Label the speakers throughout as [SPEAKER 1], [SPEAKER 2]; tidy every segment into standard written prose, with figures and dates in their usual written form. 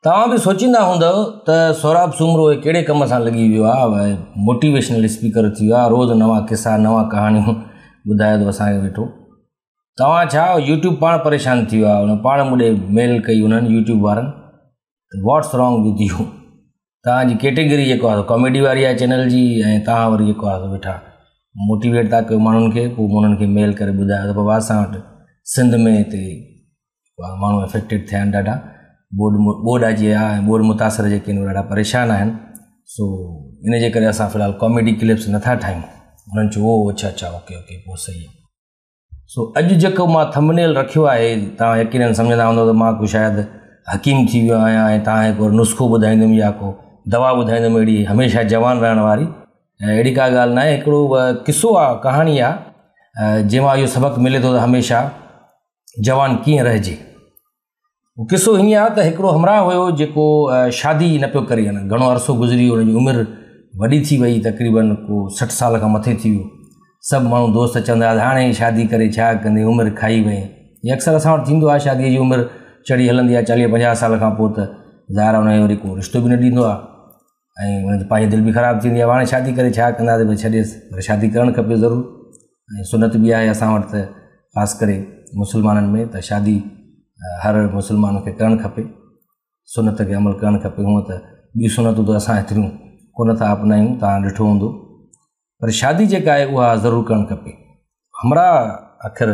[SPEAKER 1] توهان به سوچيندا هوندؤ ته سهراب سومرو هي ڪهڙي ڪم سان لڳي ويو آهي، موٽيويشنل اسپيڪر ٿي ويو آهي، روز نوان قصا نوان ڪهاڻيون ٻڌائي ٿو اسان کي ويٺو. توهان ڇا يوٽيوب پاڻ پريشان ٿي ويو آهي، ان پاڻ مون ڏي ميل ڪئي انهن يوٽيوب وارن ته واٽس رانگ وٿ يو، توهان جي ڪيٽيگري جيڪو آهي ڪاميڊي واري آهي چينل جي ۽ توهان وري جيڪو آهي ويٺا موٽيويٽ ٿا ڪيو ماڻهن کي. پوء مون انهن کي ميل ڪري ٻڌايو ته بابا اسان وٽ سنڌ ۾ هتي ماڻهو افيڪٽيڊ ٿيا آهن ڏاڍا ٻوڏ ٻوڏ اچي وئي آهي ۽ ٻوڏ متاثر جيڪي آهن اهي ڏاڍا پريشان آهن سو ان جي ڪري اسان في الحال ڪاميڊي ڪلپس نٿا ٺاهيون. انهن چيو او اڇا اڇا اوڪي اوڪي پوء صحيح آهي. سو اڄ جيڪو مان ٿمبنيل رکيو آهي توهان يقينن سمجهندا هوندؤ ته مان ڪو شايد حڪيم ٿي ويو آهيان ۽ توهان کي ڪو نسخو ٻڌائيندم يا ڪو دوا ٻڌائيندم اهڙي هميشه جوان رهڻ واري. اهڙي ڪا ڳالهه ناهي، هڪڙو قصو آهي ڪهاڻي آهي جنهن مان اهو سبق ملي ٿو ته هميشه جوان ڪيئن رهجي. قصو هيئن آهي ته هڪڙو همراهه هيو جيڪو شادي نه پيو ڪري، يعني گهڻو عرصو گذري ويو، هن جي عمر وڏي ٿي وئي، تقريبن ڪو 60 سال کان مٿي ٿي ويو. سڀ ماڻهو دوست چوندا هئا هاڻي شادي ڪري ڇا ڪندين، عمر کائي وئين. هي اڪثر اسان وٽ ٿيندو آهي، شاديء جي عمر چڙهي هلندي آهي 40 50 سال کان پوء ته ظاهر آهي ان کي وري ڪو رشتو به نه ڏيندو آهي ۽ ان جي پنهنجي دل به خراب ٿيندي آهي، هاڻي شادي ڪري ڇا ڪنداسين، ڀئي ڇڏيس، پر شادي ڪرڻ کپي ضرور ۽ سنت به آهي اسان وٽ ته خاص ڪري مسلمانن ۾ ته شادي هر مسلمان کي ڪرڻ کپي، سنت کي عمل ڪرڻ کپي. هونء ته ٻيون سنتون ته اسان ايتريون ڪونه ٿا اپنايون، توهان ڏٺو هوندو، پر شادي جيڪا آهي اها ضرور ڪرڻ کپي. همراهه آخر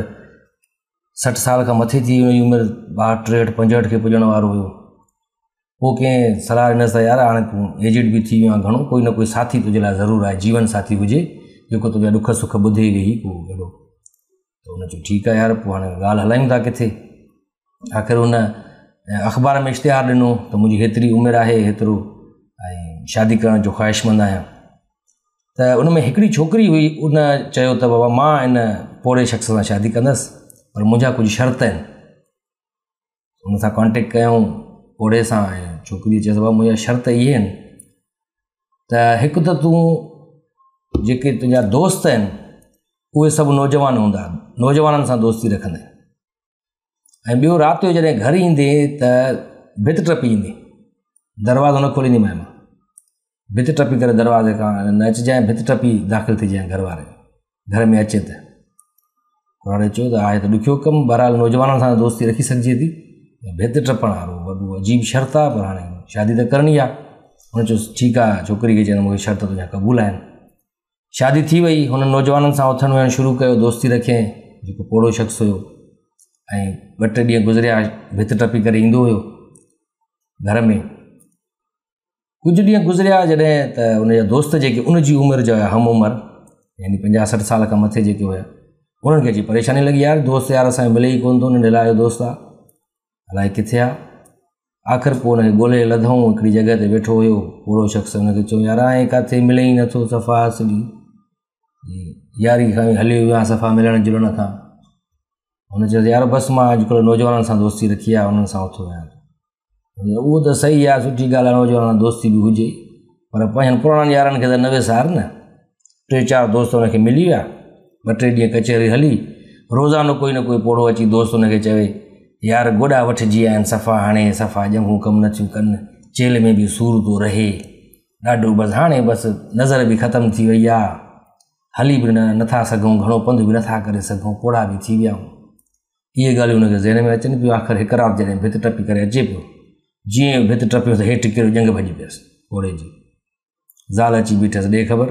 [SPEAKER 1] 60 سال کان مٿي ٿي وئي، هن جي عمر 62 63 65 کي پڄڻ وارو هيو. پوء ڪنهن صلاح ڏنس ته يار هاڻي تون ايجڊ به ٿي ويو آهين گهڻو، ڪوئي نه ڪوئي ساٿي تنهنجي لاء ضرور آهي، جيون ساٿي هجي جيڪو تنهنجا ڏک سک ٻڌي ويهي ڪو اهڙو. ته هن چيو ٺيڪ آهي يار، پوء هاڻي ڳالهه هلايون ٿا ڪٿي. آخر هن اخبار ۾ اشتهار ڏنو ته منهنجي هيتري عمر آهي هيترو ۽ شادي ڪرڻ جو خواهشمند آهيان. ته ان ۾ هڪڙي ڇوڪري هئي، ان چيو ته بابا مان ان پوڙهي شخص سان شادي ڪندس پر منهنجا ڪجهه شرط آهن. هن سان ڪانٽيڪٽ ڪيائون پوڙهي سان ۽ ڇوڪريء چيس بابا منهنجا شرط اهي آهن ته هڪ ته تون جيڪي تنهنجا دوست آهن اهي سڀ نوجوان هوندا، نوجوانن سان دوستي رکندين ۽ ٻيو رات جو جڏهن گهر ايندين ته ڀت ٽپي ايندين، دروازو نه کولينديمانء مان، ڀت ٽپي ڪري دروازي کان نه اچجانء، ڀت ٽپي داخل ٿجانء گهر واري گهر ۾ اچين ته. پراڻي چيو ته آهي ته ڏکيو ڪم، بهرحال نوجوانن سان دوستي رکي سگهجي ٿي، ڀت ٽپڻ وارو وڏو عجيب شرط آهي، پر هاڻي شادي ته ڪرڻي آهي. هن چيو ٺيڪ آهي، ڇوڪري کي چيو مون کي شرط تنهنجا قبول آهن. شادي ٿي وئي، هن نوجوانن سان اٿڻ ويهڻ شروع ڪيو، دوستي رکيائين، جيڪو پوڙهو شخص هيو ۽ ٻه ٽي ڏينهن گذريا، ڀت ٽپي ڪري ايندو هيو گهر ۾. ڪجهه ڏينهن گذريا جڏهن ته ان جا دوست جيڪي ان جي عمر جا هيا، هم عمر يعني 50 60 سال کان مٿي جيڪي هيا، انهن کي اچي پريشاني لڳي، يار دوست يار اسان کي ملي ئي ڪونه ٿو، ننڍي لاء جو دوست آ، الائي ڪٿي آ. آخر پوء ان کي ڳولي لڌائون، هڪڙي جڳهه تي ويٺو هيو پوڙهو شخص، ان کي چيو يار آئين ڪاٿي، ملي ئي نٿو، صفا سڄي ياري کان ئي هليو ويو آهين، صفا ملڻ جلڻ کان. هن چيس يار بس مان اڄڪلهه نوجوانن سان دوستي رکي آهي، انهن سان اٿيو آهيان. اهو ته صحيح آهي، سٺي ڳالهه آهي نوجوانن سان دوستي به هجي، پر پنهنجن پراڻن يارن کي ته نه وسار نه. ٽي چار دوست هن کي ملي ويا، ٻه ٽي ڏينهن ڪچهري هلي، روزانو ڪوئي نه ڪوئي پوڙهو اچي دوست هن کي چوي يار گوڏا وٺجي ويا آهن، صفا هاڻي صفا ڄنگهون ڪم نٿيون ڪن، چيلهه ۾ به سور ٿو رهي ڏاڍو، بس هاڻي بس نظر به ختم ٿي وئي آهي، هلي به نٿا سگهون، گهڻو پنڌ به نٿا ڪري سگهون، پوڙها به ٿي ويا آهيون. اهي ڳالهيون هن کي ذهن ۾ اچن پيون. آخر هڪ رات جڏهن ڀت ٽپي ڪري اچي پيو، جيئن ئي ڀت ٽپيو ته هيٺ ڪريو ڄنگهه ڀڄي پيس پوڙهي جي. زال اچي بيٺس، ڏي خبر،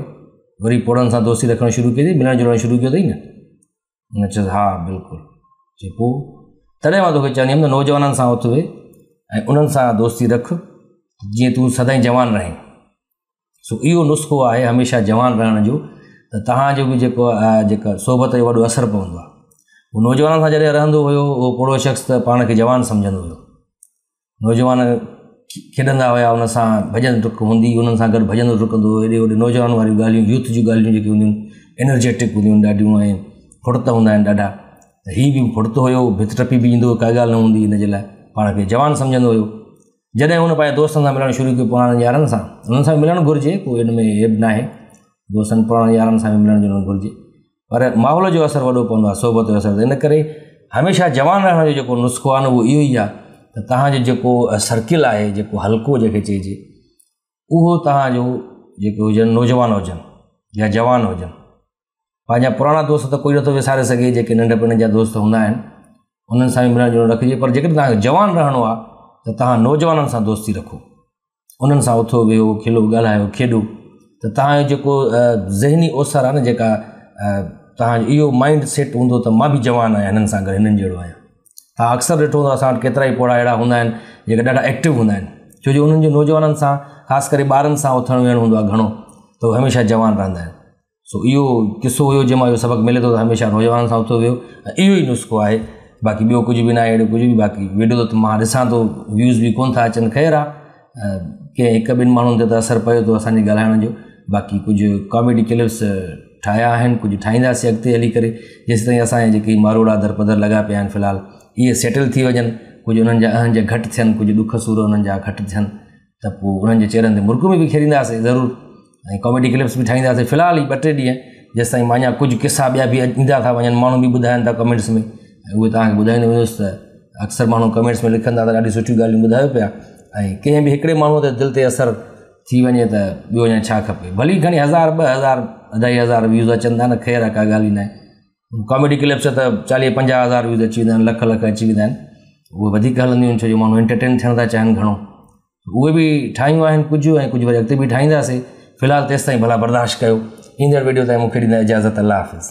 [SPEAKER 1] وري پوڙهن سان دوستي رکڻ شروع ڪئي اٿئي، ملڻ جلڻ شروع ڪيو اٿئي نه؟ هن چيس ها بلڪل. چي پوء تڏهن مان توکي چوندي هيم ته نوجوانن سان اٿ ويهه ۽ انهن سان دوستي رک جيئن تون سدائين جوان رهين. سو اهو نسخو آهي هميشه جوان رهڻ جو ته توهان جو به جيڪو آهي جيڪا صحبت جو وڏو اثر پوندو آهي. هو نوجوانن سان جڏهن رهندو هيو اهو پوڙهو شخص ته پاڻ کي جوان سمجهندو هيو. نوجوان کيڏندا هيا ان سان ڀڄ ڊڪ هوندي انهن سان گڏ ڀڄندو ڊڪندو هو. هيڏي هوڏي نوجوان واريون ڳالهيون يوٿ جون ڳالهيون جيڪي هونديون آهن انرجيٽڪ هونديون آهن ڏاڍيون ۽ ڦڙت هوندا آهن ڏاڍا. ته هي به ڦڙت هيو، ڀت ٽپي به ايندو هو، ڪا ڳالهه نه هوندي هن جي لاء، پاڻ کي جوان سمجهندو هيو. جڏهن هن پنهنجي دوستن سان ملڻ شروع ڪيو، پراڻن يارن سان، انهن سان ملڻ گهرجي، ڪو ان ۾ عيب ناهي، دوستن پراڻن يارن سان به ملڻ جلڻ گهرجي، پر ماحول جو اثر وڏو پوندو آهي، صحبت جو اثر. ان ڪري هميشه جوان رهڻ جو جيڪو نسخو آهي نه اهو اهو ئي آهي ته توهان جو جيڪو سرڪل آهي جيڪو حلقو جنهن کي چئجي اهو توهان جو جيڪي هجن نوجوان هجن يا جوان هجن. پنهنجا پراڻا دوست ته ڪوئي نٿو وساري سگهي جيڪي ننڍپڻ جا دوست هوندا آهن انهن سان به ملڻ جلڻ رکجي پر جيڪڏهن توهان کي جوان رهڻو آهي ته توهان نوجوانن سان دوستي رکو انهن سان اٿو ويهو کلو ڳالهايو کيڏو ته توهان جو جيڪو ذهني اوسر آهي نه جيڪا توهان جو اهو مائنڊ سيٽ هوندو ته مان به جوان آهيان هنن سان گڏ هنن جهڙو آهيان توهان اڪثر ڏٺو هوندو اسان وٽ ڪيترا ئي پوڙها اهڙا هوندا آهن جيڪي ڏاڍا ايڪٽو هوندا آهن ڇو جو انهن جو نوجوانن سان خاص ڪري ٻارن سان اٿڻ ويهڻ هوندو آهي گهڻو ته اهي هميشه جوان رهندا آهن سو اهو قصو هيو جنهن مان اهو سبق ملي ٿو ته هميشه نوجوانن سان اٿو ويهو ۽ اهو ئي نسخو آهي باقي ٻيو ڪجهه به ناهي اهڙو ڪجهه به باقي ويڊيو ته مان ڏسان ٿو ويوز به ڪونه ٿا اچن خير آهي ڪنهن هڪ ٻن ماڻهن تي ته اثر پئي ٿو اسانجي ڳالهائڻ جو باقي ڪجهه ڪاميڊي ڪلپس ٺاهيا آهن ڪجهه ٺاهينداسين اڳتي هلي ڪري جيسين تائين اسانجا جيڪي ماروئڙا درپدر لڳا پيا آهن في الحال اهي سيٽل ٿي وڃن ڪجهه انهن جا اهنج گهٽ ٿين ڪجهه ڏک سور انهن جا گهٽ ٿين ته پوء انهن جي چهرن تي مرڪون به وکيرينداسين ضرور ۽ ڪاميڊي ڪلپس به ٺاهينداسين في الحال هي ٻه ٽي ڏينهن جيستائين مان اڃا ڪجهه قصا ٻيا به ايندا ٿا وڃن ماڻهو به ٻڌائن ٿا ڪمينٽس ۾ ۽ اهي توهان کي ٻڌائيندو ويندس ته اڪثر ماڻهو ڪمينٽس ۾ لکن ٿا ته ڏاڍيون سٺيون ڳالهيون ٻڌايو پيا ۽ ڪنهن به هڪڙي ماڻهوء تي دل تي اثر ٿي وڃي ته ٻيو اڃا ڇا کپي ڀلي کڻي هزار 2000 2500 ويوز اچن ٿا نه خير آهي ڪا ڳالهه ئي ناهي ڪاميڊي ڪلپس ته 40 50 هزار ويوز اچي ويندا آهن لک لک اچي ويندا آهن اهي وڌيڪ هلنديون آهن ڇو جو ماڻهو انٽرٽين ٿيڻ ٿا چاهين گهڻو اهي به ٺاهيون آهن ڪجهه ۽ ڪجهه وري اڳتي به ٺاهينداسين في الحال تيستائين ڀلا برداشت ڪيو ايندڙ ويڊيو تائين مون کي ڏيندا اجازت الله حافظ.